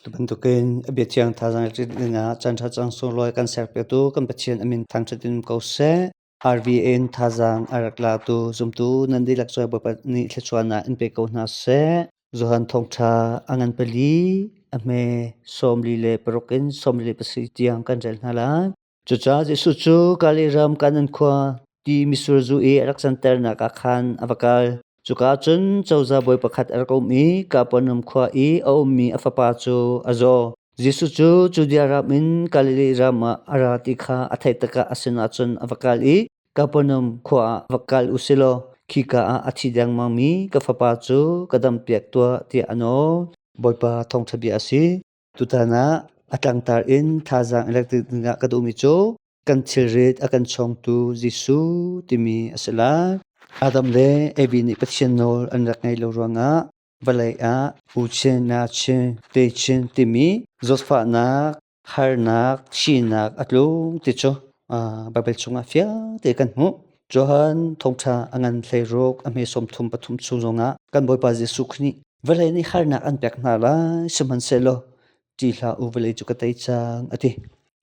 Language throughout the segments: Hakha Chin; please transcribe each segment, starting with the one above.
Tu bantukin a bia thiang thazaang ṭit dingah caan ṭha cang sunglawi kan serpiaktu kan Pathian a min thangṭhat in ko seh. RVN thazaang a rak latu zumtu nan dihlak cu Bawipa nih thluachuahnak in pe ko hna seh. Johan thawngṭha a ngan pali, a hme 46 in 47 tiang kan rel hna lai. Cucaah Jesuh cu Galilee ram Kanan khua ti mitsur zu i a rak canternak ah khan a va kal. Cuka ah cun cozah bawi pakhat a rak um i Kapernaum khua i a ummi a fapa cu a zaw. Jesuh cu Judea ram in Galilee ram ah a ra ti kha a theih tikah a sinah cun a va kal i Kapernaum khua ah va kal u si law khika ah a thi dengmangmi ka fapa cu ka dampiak tuah tiah a nawl. Bawipa thawngṭha bia a si. Tutan ah a tlangtar in thazaang electric dingah ka duhmi cu kan thilrit a kan chawngtu Jesuh timi a si lai. Adam le Evi nih Pathian nawl an rak ngaih lo ruangah vawlei ah u chin, na chin, te chin timi zawtfahnak, harnak, thihnak a tlung ti cu Baibal chungah fiang te kan hmuh. Johan thawngṭha a ngan 16 a hme 33 chung zongah kan Bawipa Jesuh Khrih nih Vawlei nih harnak an pek hna lai, sihmanhsehlaw ṭih hlah u, vawlei cu ka tei cang, a ti.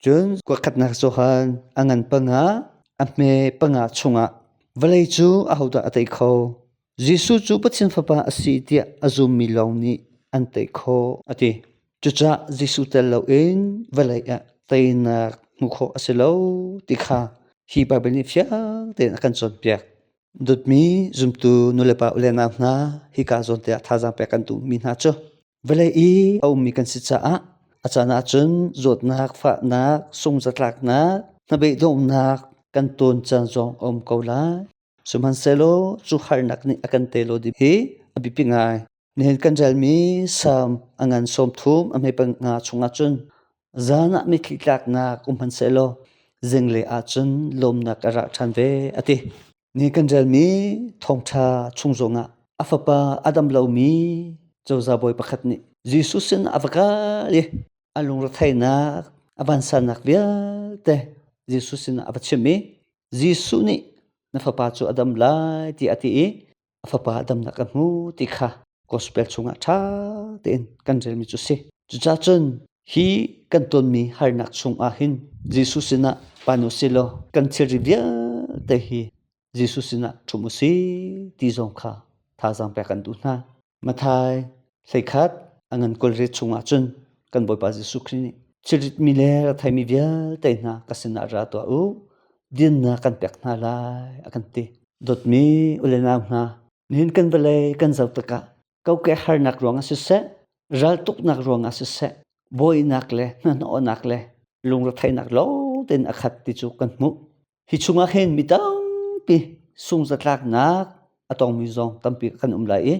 Cun kuakhatnak Johan a ngan panga, a hme panga chungah vawlei cu ahodah a tei kho? Jesuh cu Pathian Fapa a si tiah a zummi lawng nih an tei khawh, a ti. Cucaah Jesuh tel loin vawlei ah teinak hmuh khawh a si lo ti kha hi Baibal nih fiang tein a kan cawnpiak. Dawtmi zumtu nulepa u le nau hna, hika zawn te ah thazaang pek kan duhmi hna cu vawlei i a ummi kan si caah a caan ahcun zawtnak, fahnak, sungzatlaknak, hnabeidonghnak kan tawn caan zong a um ko lai. Sihmanhsehlaw cu harnak nih a kan te lo ding hi a biapi ngai. Nihin kan relmi Salm a ngan 30 a hme panga chungah cun zan ah mitthli tlaknak um hmanhsehlaw zinglei ahcun lawmnak a ra ṭhan ve a ti. Ni kan relmi thawngṭha chung zongah a fapa a dam lomi cozah bawi pakhat nih Jesuh sin a va kal i a lungretheihnak a vansannak vialte Jesuh sinah a va chim i Jesuh nih na fapa cu a dam lai tiah a ti i a fapa damnak a hmu ti kha gospel chungah ṭha tein kan relmi cu si. Cucaah cun hi kan tonmi harnak chungah hin Jesuh sinah pan u si law kan thilri vialte hi Jesuh sinah ṭhum u si ti zong kha thazaang pek kan duh hna. Matthai 11 a ngan 20 chungah cun kan Bawipa Jesuh Khrih nih thilritmi le ratheimi vialte hna ka sinah ra tuah u, dinnak kan pek hna lai a kan ti. Dawtmi u le nau hna, nihin kan vawlei kan zoh tikah kokek harnak ruangah siseh, raltuknak ruangah siseh, buainak le hnahnawhnak le lungretheihnak lawng tein a khat ti cu kan hmuh. Hi chungah hin mi tampi sungzatlaknak a tongmi zong tampi kan um lai i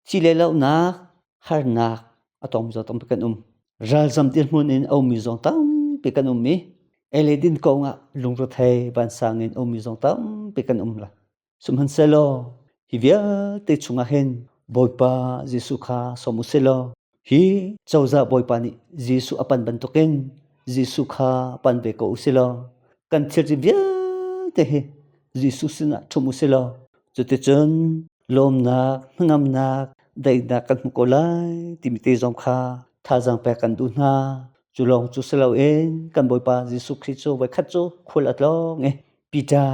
thi le lohnak, harnak a tongmi zong tampi kan um. Ralzam dirhmun in a ummi zong tampi kan um i ei le din kong ah lungrethei vansang in a ummi zong tampi kan um la. Sihmanhsehlaw hi vialte chungah hin Bawipa Jesuh kha sawm u silaw hi cozah Bawipa nih Jesuh a pan bantukin Jesuh kha pan ve ko u silaw kan thilri vialte hi Jesuh sinah ṭhum u silaw cuticun lawmnak, hnangamnak, daihnak kan hmu ko lai timi te zong kha thazaang pek kan duh hna. Cu lawng cu si loin kan Bawipa Jesuh Khrih cu voikhat cu khual a tlawng i Peter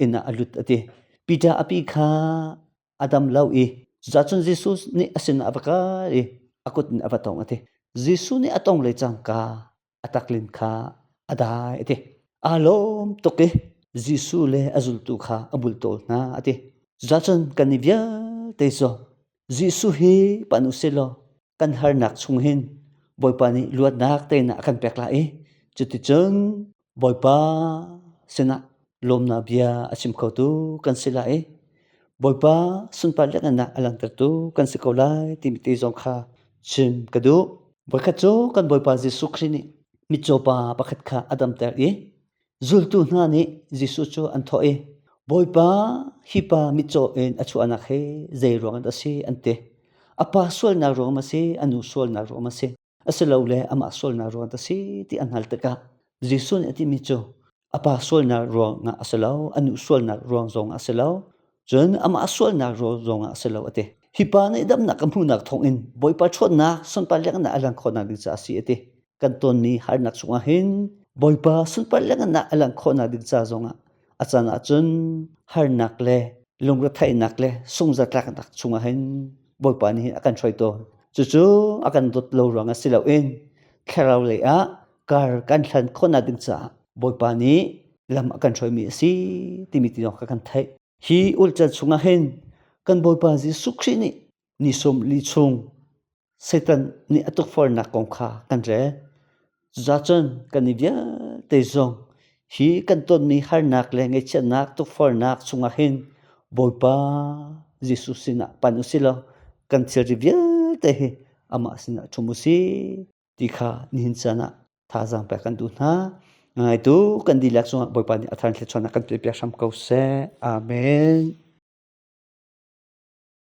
inn ah a lut a ti. Peter a pi kha a dam lo i cucun Jesuh nih a sinah a va kal i a kut in a va tong a ti. Jesuh nih a tong le cangka a taklin kha a dai a ti. Aa lawm tuk i Jesuh le a zultu kha a bultawl hna a ti. Cucun kan i vialte cu Jesuh hi pan u silaw kan harnak chung hin Bawipa nih luatnak teinak a kan pek lai i cuticun Bawipa sinah lawmnak bia a chim khotu kan si lai i Bawipa sunpar lengannak a langhtertu kan si ko lai timi te zong kha chim ka duh. Voikhat cu kan Bawipa Jesuh Khrih nih mitcaw pa pakhat kha a damter i zultu hna nih Jesuh cu an thawh i Bawipa hi pa mitcaw in a chuahnak hi zei ruang dah a si an ti. A pa sualnak ruang a si, a nu sualnak ruang a si, asilole amah sualnak ruang a si ti an hal tikah Jesuh nih a timi cu a pa sualnak ruangah a si lo, a nu sualnak ruang zongah a si lo, cun amah sualnak ruang zongah a si lo a ti. Hi pa nih damnak ka hmuhnak thawngin Bawipa ṭhawnnak sunpar lengannak a lang khawhnak ding caah a si a ti. Kan tonmi harnak chungah hin Bawipa sunpar lengannak a lang khawhnak ding ca zongah a caan ahcun harnak le lungretheihnak le sungzatlaknak chungah hin Bawipa nih hin a kan hruai tawn. Cucu a kan dawt lo ruangah si loin thlarau lei ah kar kan hlan khawhnak ding caah Bawipa nih lam a kan hruaimi a si timi ti zong kha kan theih. Hi ulhcal chungah hin kan Bawipa Jesuh Khrih nih ni 40 chung Satan nih a tukforhnak kong kha kan rel. Cuzacun kan i vialte zong hi kan tonmi harnak le ngaihchiatnak tukforhnak chungah hin Bawipa Jesuh sinah pan u sih law kan thilri vialte hi amah sinah ṭhum u sih ti kha nihin caan ah thazaang pek kan duh hna. Ngaitu kan dihlak cungah Bawipa nih a thar thluachuahnak kan tuahpiak hram ko seh. Amen.